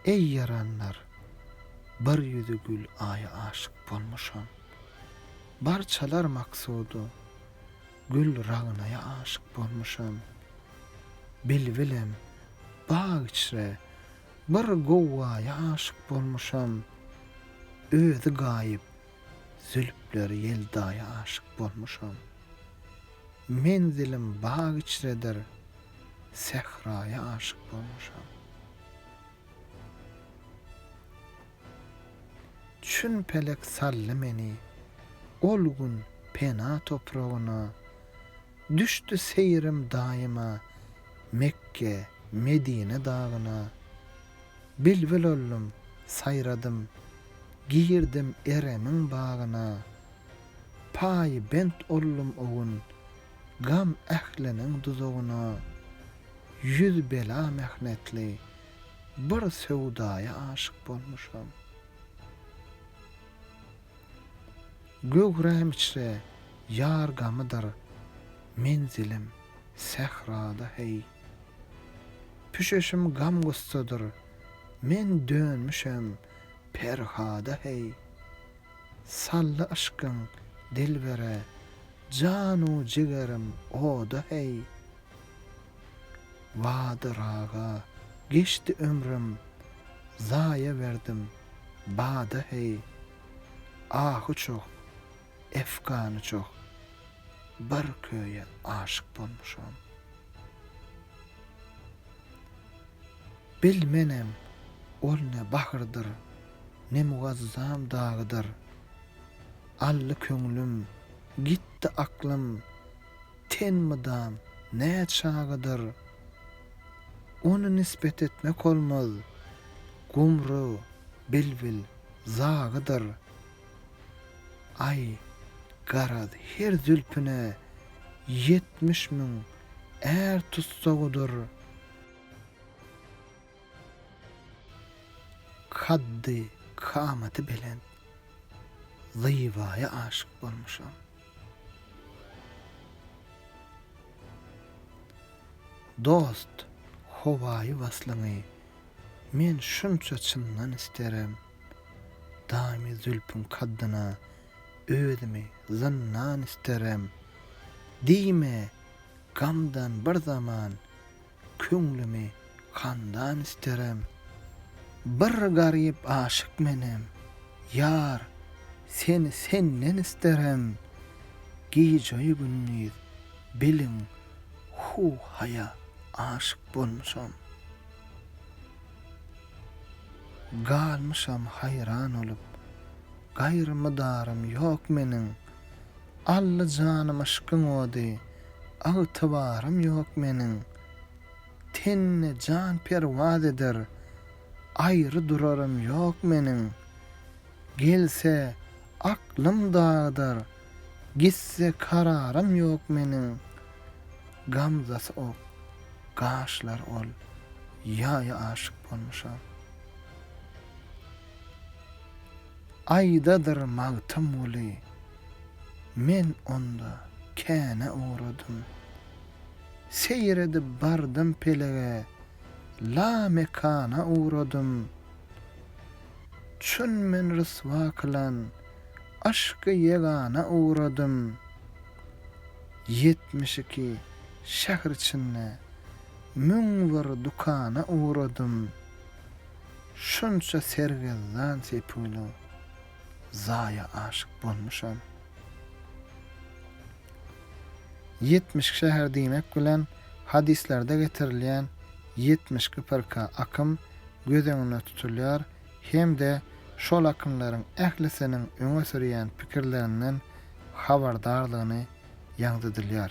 Eý ýaranlar, bir ýüzi gül aýa aşyk bolmuşam. Barçalar maksudu, gül ragnaýa aşyk bolmuşam. Bilbilem bag içre bir gowgaýa aşyk bolmuşam. Özi gaýyp, zülpleri ýeldaýa aşyk bolmuşam. Menzilim bag içredir, sähraýa aşyk bolmuşam. Çün pelek saldy meni ol gün pena topragyna, Düşdi seýrim daýyma Mekge, Medine dagyna. Bilbil oldum, saýradym, girdim Eremiň bagyna. Paýbent oldum o gün gam ähliniň duzagyna. 100 bela mähnetli bir söwdaýa aşyk bolmuşam. Göwräm içre ýar gamydyr, menzilim sährada heý. Püşeşim gam-gussadyr, men dönmüşem Perhada heý. Saldy yşkyň dilbere jan-u jigerim oda heý. Wady raga geçdi ömrüm, zaýa berdim bada heý. Ahy çoh, efgany çoh, bir köýe aşyk bolmuşam. Bilmenem, ol ne bahyrdyr, ne mugazzam dagydyr. Aldy köňlüm, gitdi aklym, ten mydam nä çagydyr. Ony nisbet etmek olmaz, gumry, bilbil, zagydyr. Aý, garaz, her zülpüne 70 000 är tussagydyr. Kaddy kamaty belent Zybaýa aşyk bolmuşam. Dost, howaýy waslyňy men şunça çyndan isterem. Daýymy zülpüň kaddyna özümi zyndan isterem. Diýme, gamdan bir zaman Köňlümi handan isterem. Bir garyp aşyk menem, Ýar, seni senden isterem. Gijeýu-gündiz biliň hu-haýa aşyk bolmuşam. Galmyşam haýran bolup, gaýry mydarym ýok meniň. Aldy janym yşkyň ody, ygtybarym ýok meniň. Tende jan perwaz eder, aýry durarym ýok meniň. Gelse, aklym dagdar, gitse kararym ýok meniň. Gamzasy ok, gaşlary ol, ýaýa aşyk bolmuşam. Aýdadyr Magtymguly, men onda käne ugradym. Seýr edip bardym pelege, la mekana ugradym. Çün men ryswa kylan yşky ýegana ugradym. 72 şähr içinde 1001 dükana ugradym. Şunça sergezdan sepulu zaýa aşyk bolmuşam. 72 şäher diýmek bilen, hadyslarda getirilýän 72 pyrka, akym, göz öňünde tutulýar hem-de şol akymlaryň ählisiniň öňe sürýän pikirlerinden habardarlygyny ýaňzydylýar.